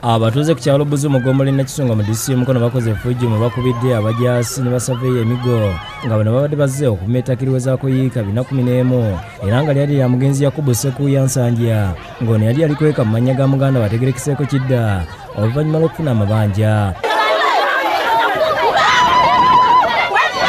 Abatuuze ku kyalo Buzi mu ggombolola Nakisunga mu disitulikiti y'e Mukono bakoze effujjo mwe bakubidde abajaasi ne basaveeyo emigo nga bano babadde bazze okupima ettaka eriwezaako yiika 411 era nga lyali lya mugenzi Yakubu Ssekuuya Nsanja ng'ono yali alikweka mu mannya ga muganda we ategerekeseeko Kidda oluvannyuma lw'okufuna amabanja.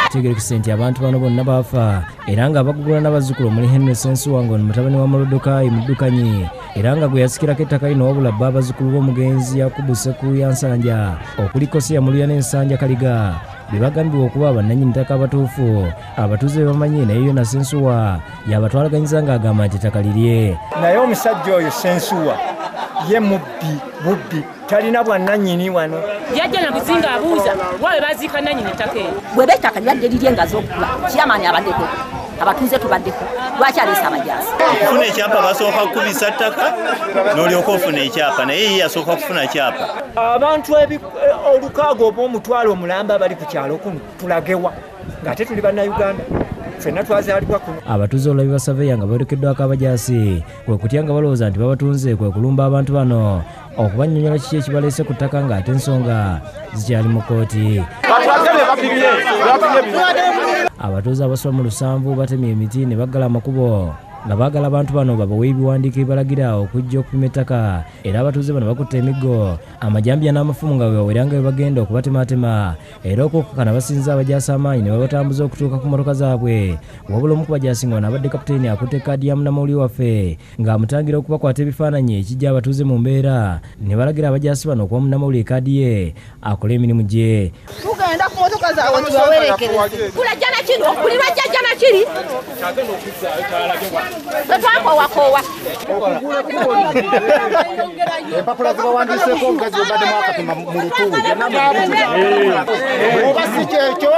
Kitegeerekese nti abantu bano bonna baafa era nga abagugula n'abazzukulu omuli Henry Ssensuwa ng'ono mutabani wa Morodekai Muddukanyi era nga gwe yasikirako ettaka lino wabula bba abazzukulu b'omugenzi Yakubu Ssekuuya Nsanja okuli Koseya Muluya n'Ensanja Kaliga be bagambibwa okuba bannannyini ttaka abatuufu. Abatuuze be bamanyi naye Yona Ssensuwa yabatwalaganyiza ng'agamba nti ettaka lirye. Naye omusajja oyo Ssensuwa ye mubbi bubbi, talina bwannannyini wano. Yajja na Buzinga abuuza wawe baziika nannyini ttaka eryo. Bw'eba ettaka libadde lirye nga z'okukula, chairman abaddeko, abatuuze tubaddeko, lwaki aleese abajaasi? Okufuna ekyapa basooka kukubisa ttaka n'olyoka ofuna ekyapa, naye ye yasooka kufuna kyapa. Abantu olukaaga oba omutwalo omulamba bali ku kyalo kuno tulagewa ng'ate tuli bannayuganda. Ffenna twazaalibwa kuno. Abatuuze olwabye basaveya nga boolekeddwako abajaasi kwe kutya nga balowooza nti babatunze kwe kulumba abantu bano okubannyonnyola kiki ekibaleese ku ttaka ng'ate ensonga zikyali mu kkooti. Abatuuze abasoba mu 7 batemye emiti ne baggala amakubo nga baagala abantu bano babawe ebiwandiiko ebibalagira okujja okupima ettaka era abatuuze bano bakutte emiggo, amajambiya n'amafumu nga bwe bawera nga bwe bagenda okubatematema era okukkakana basinze abajaasi amaanyi ne babatambuza okutuuka ku mmotoka zaabwe. Wabula omu ku bajaasi ng'ono abadde kapiteeni akutte kaadi ya munnamawulire waffe ng'amutangira okubakwata ebifaananyi ekijja abatuuze mu mbeera ne balagira abajaasi bano okuwa munnamawulire kaadi ye akole emirimu gye. Tugenda ku mmotoka zaabwe tubawerekereze. Kulajja na kino, buli lwajjajja na kiri. Tetwakoowa. Empapula zibawandiiseeko omugazi gwe akapima mu lutuula. Oba si kyekyo?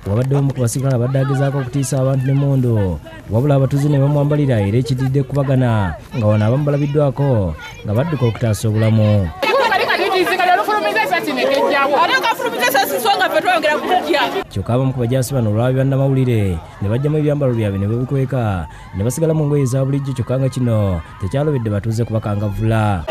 Wabadde omu ku basirikale abadde agezaako okutiisa abantu n'emmundu wabula abatuuze ne bamwambalira era ekiddiridde kubagana nga wano abamu balabiddwako nga badduka okutaasa obulamu. Kyokka abamu ku bajaasi bano olwabye bannamawulire ne baggyamu ebyambalo byabwe ne babikweka ne basigala mu ngoye eza bulijjo kyokka nga kino tekyalobedde batuuze kubakangavvula.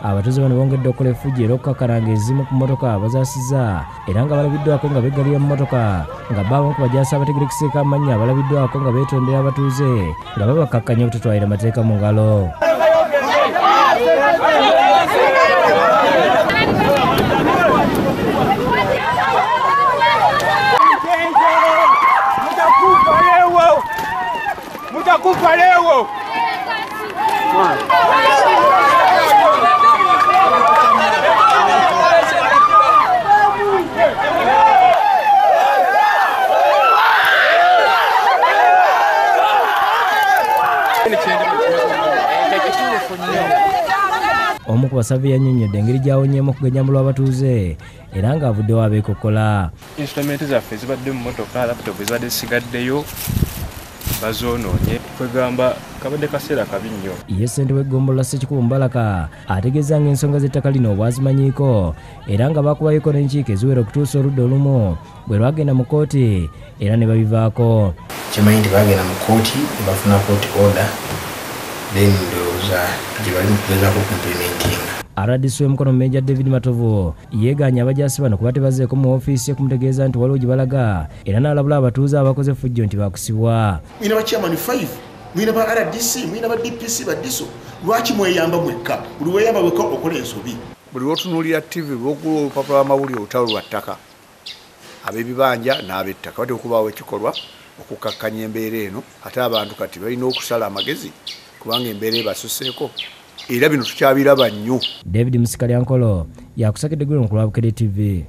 Abatuuze bano bongedde okukola effujjo era okukakkalanga ezimu ku mmotoka bazaasizza era nga balabiddwako nga beggalira mu mmotoka nga bo abamu ku bajaasi abategerekeseeko amannya balabiddwako nga beetondera abatuuze nga babakakkanya obutatwalira mateeka mu ngalo. Mutakufa leo! Omu ku basave yannyonnyodde engeri gy'awonyeemu okuganyamulwa abatuuze era ng'avuddewo abeekokkola. Instrumenti zaffe zibadde mu mmotoka, laptop zibadde zisigaddeyo bazoonoonye, kwegamba kabadde kaseera kabi nnyo. Ye ssentebe w'eggombolola Ssekikubo Mubalaka ategeeza ng'ensonga z'ettaka lino bw'azimanyiiko era nga baakubayoko n'enkiiko eziwera okutuusa oludda olumu bwe lwagenda mu kkooti era ne babivaako. Kimanyi nti baagenda mu kkooti ne bafuna kooti order, then ndowooza gye bali mu kugezaako okuimplementinga. RDC w'e Mukono Major David Matovu yeegaanye abajaasi bano kuba tebazeeko mu ofiisi okumutegeeza nti waliwo gye balaga era n'alabula abatuuze abakoze effujjo nti baakusibwa. Ina ba chairman 5 Mulina ba RDC, mulina ba DPC, ba DISO. Lwaki mweyamba mwekka? Buli weyamba wekka okola ensobi. Buli lw'otunuulira TV, lw'ogula olupapula lw'amawulire, olutalo lwa ttaka, ab'ebibanja n'ab'ettaka. Batera okubaawo ekikolwa okukakkanya embeera eno, ate abantu kati balina okusala amagezi kubanga embeera ebasuseeko, era bino tukyabiraba nnyo. David Musikalyankolo yakusakidde gwe ku lwa Bukedde TV.